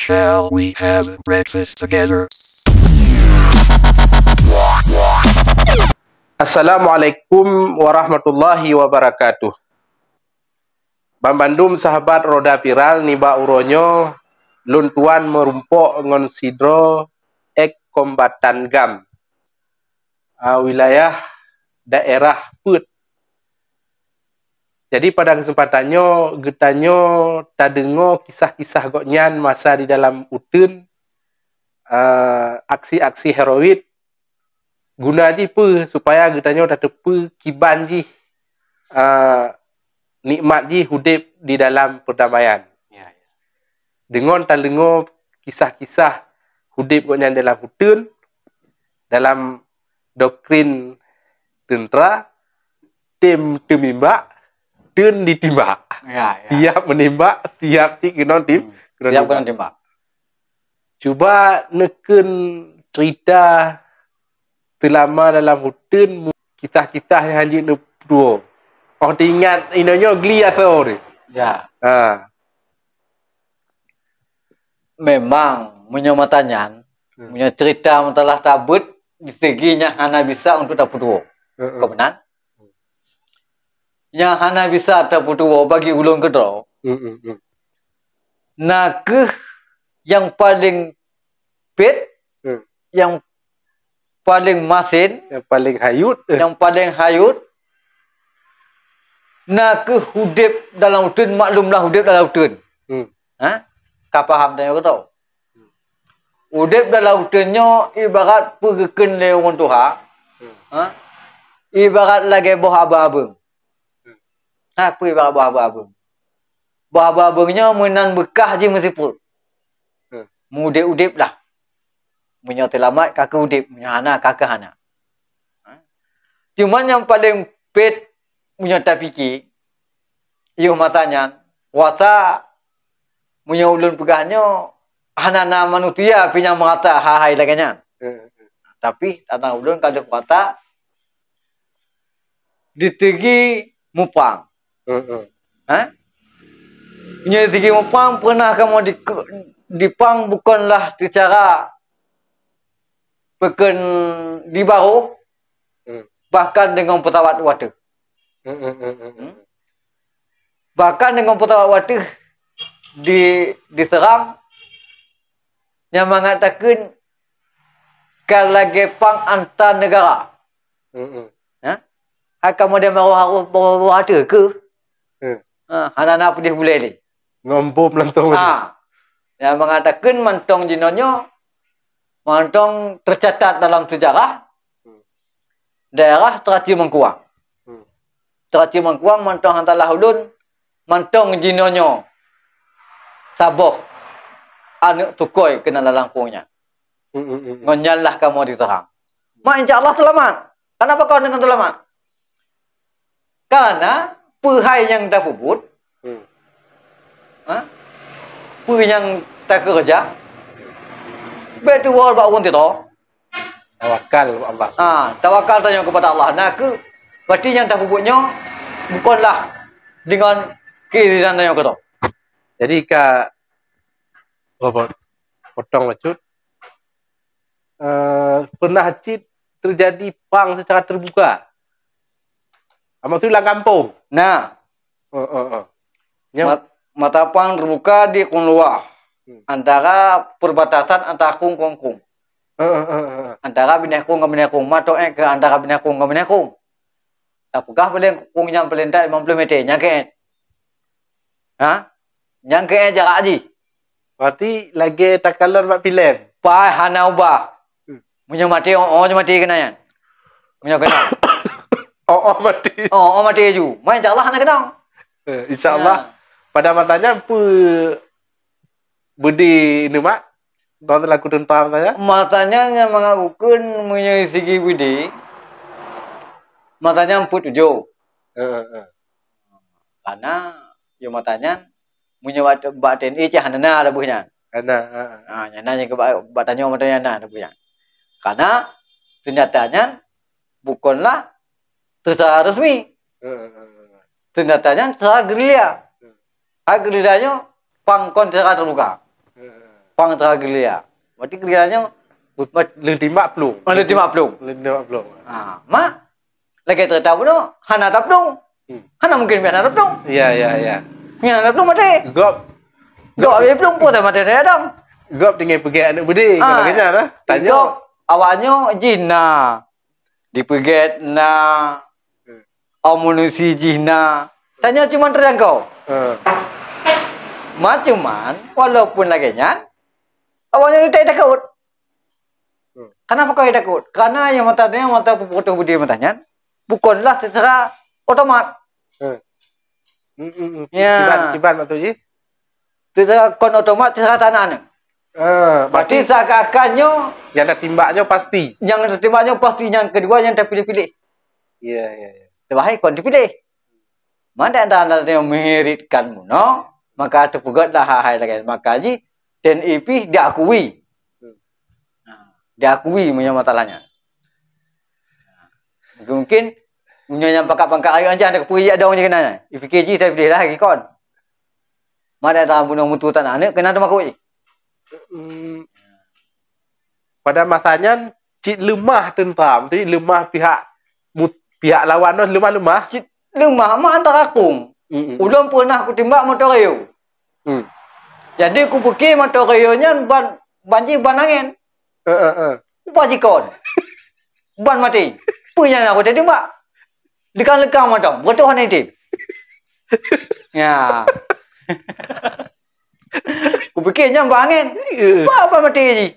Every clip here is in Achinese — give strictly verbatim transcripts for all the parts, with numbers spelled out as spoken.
Shall we have breakfast together? Assalamualaikum warahmatullahi wabarakatuh. Banbandum sahabat Roda Viral, nibak uroe nyoe lôn tuan meurumpok ngon sidroe eks kombatan GAM, a, wilayah daerah Peuet. Jadi pada keuseumpatan nyoe geutanyoe tadeungoe kisah-kisah gobnyan masa di dalam uteuen, a, aksi-aksi heroik. Guna jih peue? Supaya geutanyoe tateupeue kiban jih, a, nikmat jih udeb di dalam peurdamaian. Ya, ya. Deungon tadeungoe kisah-kisah udeb gobnyan dalam uteuen, dalam doktrin teuntra, tem teumimbak, teun ditimbak. Ya, ya. Tiap meunimbak, tiap cit keunong tim-, Hmm. keunong Tiap timbak. keunong timbak. Cuba neukheun cerita seulama dalam uteuen mu-, kisah-kisah nyang hanjeuet neupeutuwoe. Oh, teuingat inoe nyoe gli asoe teuh. Ya. Ha. Memang, meunyoe mata nyan, Hmm. meunyoe cerita masalah tabeuet, di segi nyang hana bisa untuk tapeutuwoe. Heeh. Kon meunan? Nyang hana bisa tapeutuwoe bagi ulôn keudroe, Hmm, hmm, hmm. na kheueh nyang paleng pet, Hmm. nyang paleng masen, Nyang paleng hayut, eh. nyang paleng hayut, na kheueh udeb dalam uteuen, maklumlah udeb dalam uteuen. Hmm. Ha? Ka paham tanyoe keudroe? Udeb dalam uteuen nyoe ibarat peue geukheun lé ureueng tuha. Hmm. Ha? Ibarat lagée boh abeueng-abeueng. Hmm. Ha, peue ibarat boh abeueng-abeueng? Boh abeueng-abeueng nyoe meunan beukah jih meusipeue. Hmm. Meuudeb-udeb lah. Meunyoe seulamat ka keu udeb, meunyoe hana ka keu hana. Ha? Cuma nyang paleng pet meunyoe tapike, yoh mata nyan, rasa meunyoe ulôn peugah nyoe, hana na manusia pih nyang meurasa hai-hai lagée nyan. Hmm. Tapi, tantang ulôn ka lheueh rasa di segi muprang. Hmm. Ha? Nyoe di segi muprang pernah kamoe di, diprang bukanlah seucara peukheun di barôh, Hmm. bahkan deungon peusawat watée. Hmm, hmm, hmm, hmm, hmm. Hmm? Bahkan deungon peusawat watée di, diseurang, nyang mangat takheun ka lagée prang antar neugara. Hmm, hmm. Ha? Hai kamoe di barôh, barôh, barôh watée keu? Hmm. Ha, hana na peudeh bulée lé. Ngon bom lantong. Ha. Nyang mangat takheun mantong jinoe nyoe, mantong teucatat dalam seujarah, Hmm. daerah Teuraci Mangkuang. Hmm. Teuraci Mangkuang mantong han salah ulôn, mantong jinoe nyoe saboh aneuëk tukôi keunan lam krueng nyan. Hmm, hmm, hmm, hmm. Ngon nyan lah kamoe diseurang. Mak, insya Allah seulamat. Kenapa kau dengan seulamat? Karena peue hai nyang tapeubuet, Hmm. ha? Peue nyang takeureuja, bék tuwoe bak ureuëng sidroe. Tawakal bak Allah. Ha, tawakal tanyoe keupada Allah. Na kheueh, berarti nyang tapeubuet nyoe bukanlah deungon keuizinan tanyoe keudroe. Jadi ka, oh, po-, potong bacut. Eh, pernah cit terjadi prang secara terbuka? Ah, maksud lam kampung? Nah. Oh, oh, oh. Nyang Mat-, mata prang terbuka di Krueng Luwah. Hmm. Antara perbatasan antara krueng-krueng. Heeh, heeh, heeh. Antara binéh krueng ngon binéh krueng. Mantong ék keu antara binéh krueng ngon binéh krueng. Tapeugah paleng krueng nyang paleng that limong ploh meter, nyang keu ék. Ha? Nyang keu ék jarak jih. Berarti lagée takalon bak filem. Pai hana ubah. Hmm. Meunyoe maté, oh, oh, maté keunan nyan. Meunyoe keunan. Oh, oh, maté. Oh, oh, maté ju. Mai insya Allah hana keunong. Eh, insya Allah. Ha. Pada masa nyan peue beudé neuh, Mak? Droe teulaku teuntang saja? Masa nyan nyang mangat kukheun meunyoe sigi beudé, masa nyan peuet tujoh. Heeh, heeh. Karena, yo masa nyan, meunyoe bak, bak T N I cit hana na leubeh nyan. Hana, heeh. Ha, nyan na nyang keu bak, bak tanyoe masa nyan na leubeh nyan. Karena, seunjata nyan bukanlah teucara resmi. Heeh, heeh, heeh. Seunjata nyan teucara gerilya. Hmm. Hai gerilya nyoe prang kon teucara teubuka. Heeh. Pang teuka geulia. Berarti geulia nyoe leuh timbak plueng. Oh, leuh timbak plueng. Leuh timbak plueng. Ha, ma lagèe ceurita bunoe, hana taplueng. Hmm. Hana mungkin hana taplueng. Ya, ya, ya. Nyan hana taplueng maté. Gob. Gob habéh plueng pun maté dong. Gob tinggai peugèt aneuk beudé, ah, kalau kena lah. Tanyoe. Gob awaknyoe jih na dipeugèt na, hmm, amunisi jih na. Tanyoe cuma teujangkau. Hmm. Ma cuman, walaupun lagèe nyan, awaknyoe tak takot. Hmm. Kenapa kau takut? Karena nyang mata nyan, mata peuputoh beudé mata nyan, bukanlah secara otomat. Hmm. Hmm, hmm, hmm. Ya. Kiban, kiban maksud jih? Secara kon otomat, secara tanah ni. Ah, berarti seakan-akan nyoe nyang tatimbak nyoe pasti. Nyang tatimbak nyoe pasti, nyang kedua nyang tapiléh-piléh. Ya, ya, ya. Teubahae kon tapiléh. Mada anda, anda yang mengiritkan bunoe, maka teupeugèt dah hai-hai lagèe. Maka jih, T N I pih diakui. Hmm. Nah, diakui meunyoe masalah nyan. Mungkin, mungkin meunyoe nyang pangkat-pangkat rayeuk nyan, anda keupeue jak dong je keunan. Ipike jih tapi lah lagi kon. Mada dah bunoe mutu tanah aneuk keunan teumakot jih. Hmm. Pada masa nyan cit leumah teuntang, tapi leumah pihak mu-, pihak lawan nyoe leumah-leumah. Cit leumah ma antara kong. Mm-mm. Ulôn peunah kutimbak motor Rio. Hmm. Jadi kupike motor Rio nyan ban, ban jih ban angèn. Eh, eh, eh. Upah jikon. Ban maté. Peue nyang aku tadi, Mak? Lekang-lekang mantong. Beureutoh hana item. Ya. Kupike nyan ban angèn. Eh. Ban, ban maté jih.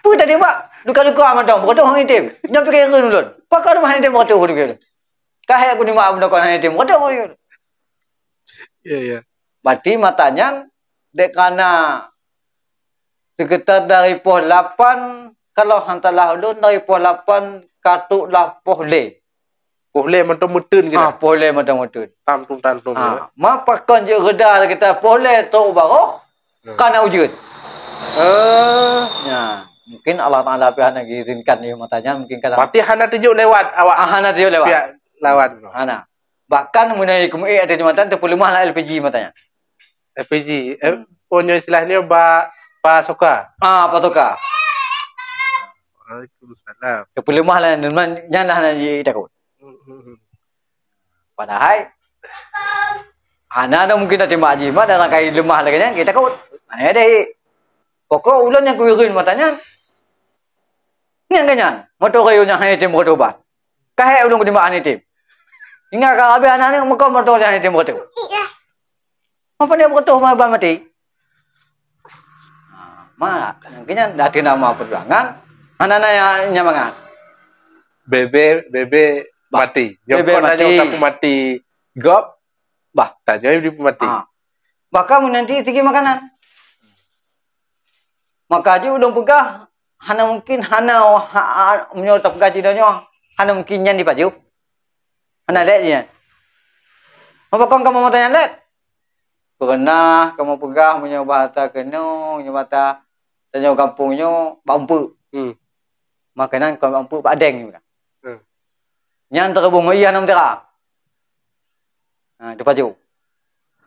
Peue tadi, Mak? Lekang-lekang mantong. Beureutoh hana item. Nyan pike keu ulôn. Pakon hana item beureutoh, kupike. Ka hék kutimbak bunoe kon hana item beureutoh, kupike. Ya, ya. Berarti mata nyan dek kana sekitar dari poh lapan, kalau han salah ulôn dari poh lapan ka trok lah poh lhèe. Poh lhèe mantong meuteun kira? Ah, poh lhèe mantong meuteun. Tam tung, tam tung, ah, ya. Ma pakon jeuet reda kita poh lhèe trok u baroe, hmm, ka na ujeuen. Eh. Ya, mungkin Allah Taala pih hana geuizinkan di mata nyan, mungkin ka na. Berarti hana teujok lewat awak. Ah, hana teujok lewat. Pihak lawan. Hana. Bahkan meunyoe keumeue ateueh jembatan teupeuleumah lam L P G mata nyan. L P G, eh, hmm, oh, nyoe istilah nyoe ba, pasoka. Ah, pasoka. Waalaikumsalam. Teupeuleumah lah, nyan lah na jitakot. Hmm, hmm, hmm. Padahai, hana ada mungkin tatimbak jimat dan kai leumah lagèe nyan, kita takot. Hana ada. Pokok ulôn nyang kuireuen mata nyan. Nyan ka nyan, motor Rio nyan hana item beureutoh ban. Ka hék ulôn kutimbak hana item. Ingat ka habéh aneuk-aneuk meuko motor nyan hana item beureutoh. Apa ni beureutoh ban maté? Ha, ma, nyang keu nyan dah keuh nama perjuangan, hana na nyang, nyang mangat. Bebe, bebe bah, mati. Bebe mati. Nyoe kon tanyoe tapeumaté gob, bah, tanyoe dipeumaté. Ha. Bahkan meunanti segi makanan. Maka jih ulôn peugah, hana mungkin, hana, ha, ha, meunyoe tapeugah jinoe nyoe, hana mungkin nyan dipajoh. Hana lét jih nyan. Meupeukong kamoe mata nyan lét? Peureunah kamoe peugah meunyoe bahasa keunoe, meunyoe bahasa tanyoe gampông nyoe, bak umpuk. Hmm. Makanan kon bak umpuk, bak adeng. Hmm. Nyan teureubôh ngon ié hana meutira. Ha, teupajoh.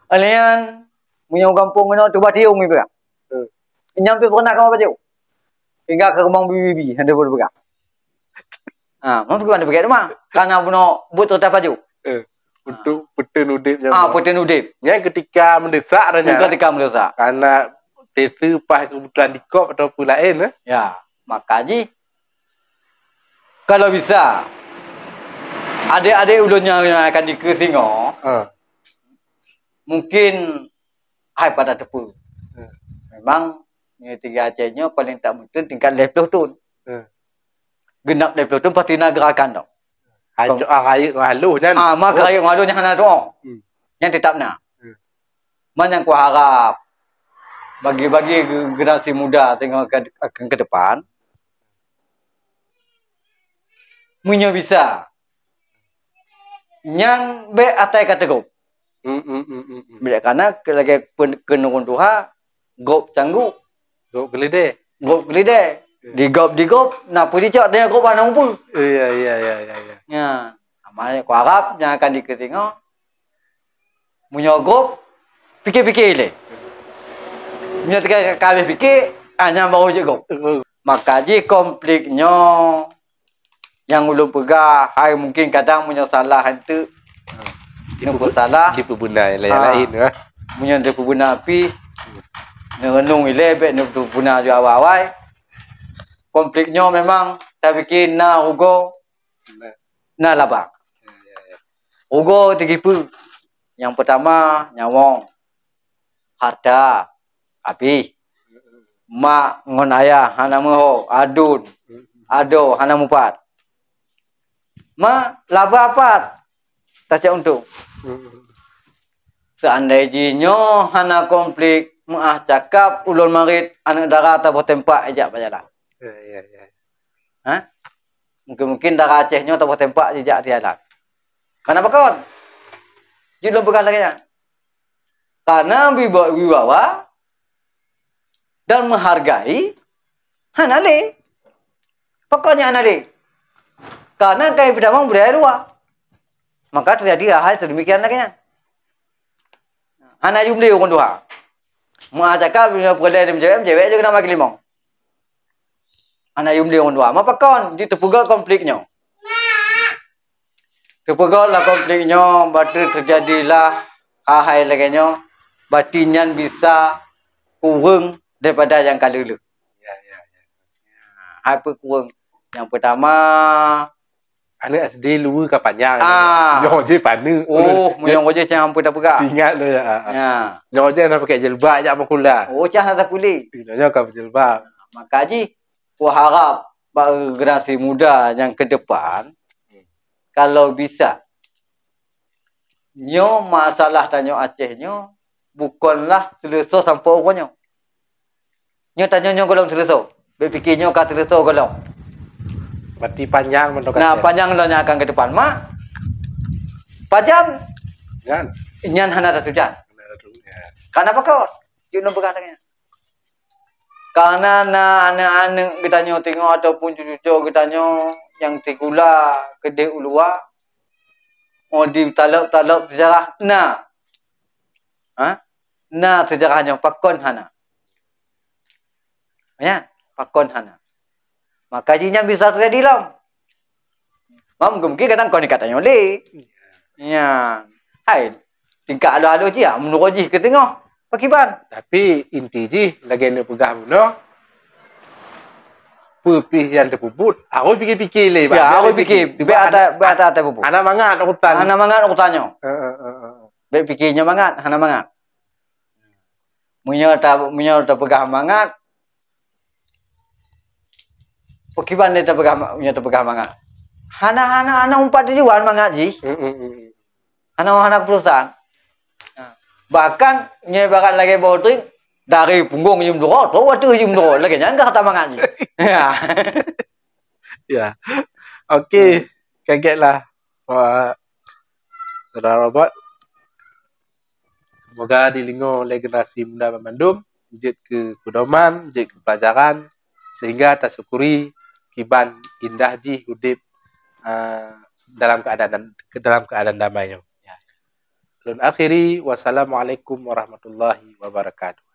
Alèh nyan, meunyoe gampông keunoe teuba tiong ié peugah. Hmm. Nyan pih peureunah kamoe pajoh. Hingga keu rumoh bibi-bibi, hana boleh peugah. Ha, meupeugah hana peugah teuma. Karena bunoe buet teuta pajoh. Eh, untuk peuteun udép nyan. Ah, peuteun udép. Nyan ketika mendesak dah nyan. Ketika mendesak. Karena tisu paih kebutuhan dikop atau peue laén, eh. Ya, maka jih kalau bisa, adék-adék ulôn nyang, nyang akan dikeue singoh, ha, mungkin hai pada teupeu. Ha. Memang, nyoe tinggai Aceh nyoe paling tak mungkin tingkat lhèe ploh thôn. Ha. Geunap lhèe ploh thôn pasti na geurakan tau. Hai, ah, rayeuk ngon haloh nyan. Ah, ma, oh, rayeuk ngon haloh nyan hana tu'oh. Hmm. Nyan tetap na. Hmm. Ma nyang kuharap bagi-bagi ge-, generasi muda teungoh ke, ke, ke depan, meunyoe bisa, nyang bèk asai ka teugop. Hmm, hmm, hmm, hmm, hmm. Bèk kana ke-, lagèe pen-, keunong tuha, gop cangguek. Gop keulidèe. Gop keulidèe. Hmm. Digop, digop, na peue dicok, dan gop hana mupeue. Iya, iya, iya, iya, iya. Ya. Amal kuharap nyang akan dikeusingoh. Meunyoe gop, pike-pike ilèe. Meunyoe teuka ka habéh pike, Hanya baru cukôp. Maka jih konflik nyoe nyang ulôn peugah, hai mungkin kadang meunyoe salah enteuk, neupeue salah. Dipeubeunae lé nyang laén, ha. Meunyoe dipeubeunae pih, neureunong ilée bék neupeubeunae ju awai-awai. Konflik nyoe memang tapike na rugoe, na laba. Rugoe teugipeue. Nyang peutama, nyawöng, harta, abéh. Mak ngon ayah hana meuho, aduen, adoe hana mupat. Ma, laba pat, tacok untông. Seandai jih nyoe hana konflik, meu'ah cakap ulôn marit, aneuk dara taboh teumpak ijak bak jalan. Ya, ya, ya. Ha? Mungkin-mungkin dara Aceh nyoe taboh teumpak jijak di jalan. Karena pakon? Jeuet lôn peugah lagée nyan. Karena wiba-, wibawa dan menghargai hana lé. Pakon nyan hana lé? Karena ka jitamong budaya luwa. Maka terjadi hal-hal sedemikian lagée nyan. Hana jumlé ureuëng tuha. Meu'ah cakap, bila peureulée di meucewek, meucewek je keunan bak limong. Hana jumlé ureuëng tuha. Ma pakon? Jeuet teupeugöt konflik nyoe. Teupeugöt lah konflik nyoe, bateue teujadilah hai-hai lagée nyoe, berarti nyan bisa kureueng daripada nyang ka lheueh-lheueh. Ya, ya, ya. Hai peue kureueng? Nyang peutama, aneuk S D luweue ka panyang. Ah. Nyoe jih paneuk. Oh, meunyoe jih cang ampeue tapeugah. Ingat lôn ya. Ya. Nyoe jih na pakai jilbab jak meukulah. Oh, cang hana takuli. Nyoe ka berjilbab. Maka jih, kuharap bak generasi muda nyang ke depan, kalau bisa, nyoe masalah tanyoe Aceh nyoe bukanlah seuleusoe sampoe uroe nyoe. Nyoe tanyoe nyoe gohlom seuleusoe. Bék pike nyoe ka seuleusoe gohlom. Berarti panyang mantong ka. Nah, panyang lom nyang akan ke depan. Mak, pajan? Nyan. Nyan hana tatujan. Hana tatujan. Karena apa kau? Yuk nombor kata nyan. Karena na aneuk-aneuk geutanyoe teungoh ataupun cucu-cucu geutanyoe nyang sikula keudeh u luwa, oh, ditalop-talop seujarah na. Ha? Na seujarah nyoe pakon hana? Ya, pakon hana? Maka jih nyan bisa teujadi lom. Mungkin-mungkin kadang kon geutanyoe lé. Ya. Hai, tingkat aloh-aloh jih, ah, meunurot jih keu teungoh. Pakiban? Tapi inti jih lagée neupeugah bunoe, peue pih nyang teupeubuet, harôh pike-pike lé, ya, harôh pike. Bék ata, bék ata, ata peubuet. Hana mangat urutan. Hana mangat urutan nyoe. Heeh, heeh, heeh. Bék pike nyoe mangat, hana mangat. Meunyoe ta, meunyoe tapeugah mangat, pakiban lé tapeugah ma-, meunyoe tapeugah mangat. Hana, hana, hana umpat tujuan mangat jih. Heeh, heeh. Hana, hana keputusan. Bahkan, nyoe ibarat lagée boh trik, dari punggong jeuem duroe, troh ateueh jeuem duroe. Lagée nyan ka hata mangat jih. Ya. Ya. Oke, ka gét lah, Pak Saudara Robert. Semoga dilingoe lé generasi muda banmandum, jeuet keu peudoman, jeuet keu pelajaran, sehingga tasyukuri kiban indah jih udeb, ah, dalam keadaan, dalam keadaan damai nyoe. Ya. Lôn akhiri, wassalamualaikum warahmatullahi wabarakatuh.